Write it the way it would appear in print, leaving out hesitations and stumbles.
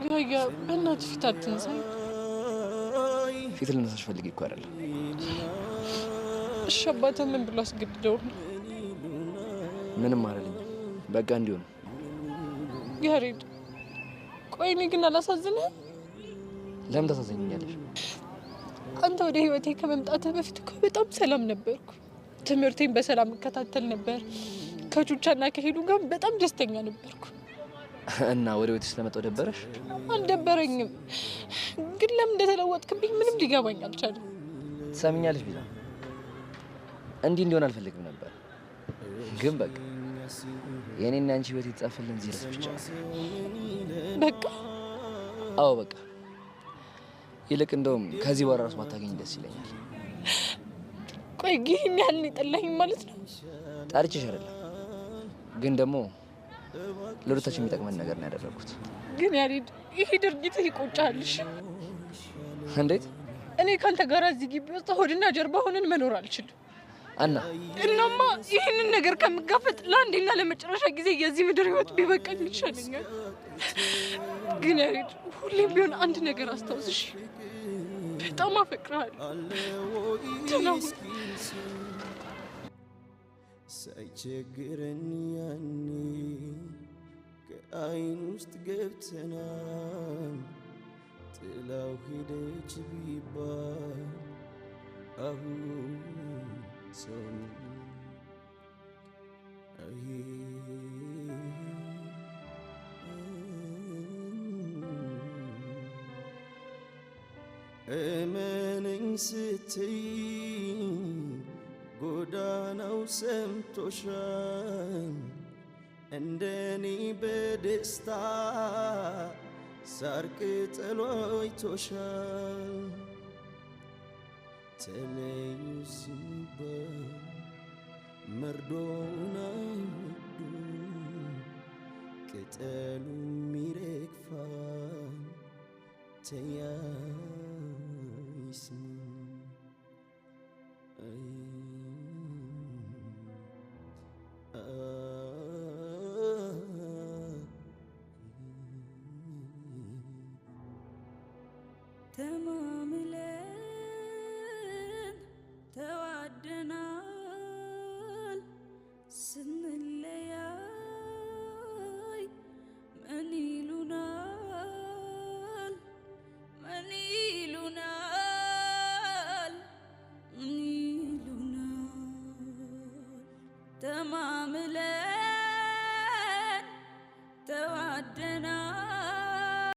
ያያ በእናትህ ፊት አትንሳኝ። ፊት ልነሳሽ ፈልጌ እኮ አይደለም። እሺ አባትህ ምን ብሎ አስገድደው ነው? ምንም አላለኝም። በቃ እንዲሁ ነው። ያሬድ ቆይ እኔ ግን አላሳዝንህም? ለምን ታሳዝኛለሽ? አንተ ወደ ህይወቴ ከመምጣትህ በፊት እኮ በጣም ሰላም ነበርኩ። ትምህርቴን በሰላም እከታተል ነበር። ከቹቻና ከሄሉ ጋር በጣም ደስተኛ ነበርኩ። እና ወደ ቤትሽ ስለመጣሁ ደበረሽ? አልደበረኝም፣ ግን ለምን እንደተለወጥክብኝ ምንም ሊገባኝ አልቻለም። ትሰሚኛለሽ ቢዛ፣ እንዲህ እንዲሆን አልፈልግም ነበር፣ ግን በቃ የእኔና አንቺ ህይወት የተጻፈልን እዚህ ድረስ ብቻ ነው። በቃ አዎ በቃ። ይልቅ እንደውም ከዚህ በኋላ ራሱ ባታገኝ ደስ ይለኛል። ቆይ ይህን ያህል ነው የጠላኸኝ ማለት ነው? ጠርቼሽ አይደለም፣ ግን ደግሞ ለሁለታችን የሚጠቅመን ነገር ነው ያደረኩት። ግን ያሬድ ይሄ ድርጊትህ ይቆጫል። እሺ እንዴት? እኔ ካንተ ጋር እዚህ ግቢ ውስጥ ሆድና ጀርባ ሆነን መኖር አልችልም። እና እናማ ይህንን ነገር ከምጋፈጥ ለአንዴና ለመጨረሻ ጊዜ የዚህ ምድር ህይወት ቢበቃኝ ይሻለኛል። ግን ያሬድ ሁሌም ቢሆን አንድ ነገር አስታውስሽ፣ በጣም አፈቅርሃለሁ። ደህና ሁን። ሳይቸግረን ያኔ ከአይን ውስጥ ገብተናል። ጥላው ሄደች ቢባል አሁን ሰው አይ እመነኝ ስትይ ጎዳናው ሰምቶሻል። እንደኔ በደስታ ሳር ቅጠሉ አይቶሻል። ተለዩ ሲባል መርዶውን አይወዱ ቅጠሉም ይረግፋል። ተያይስሙ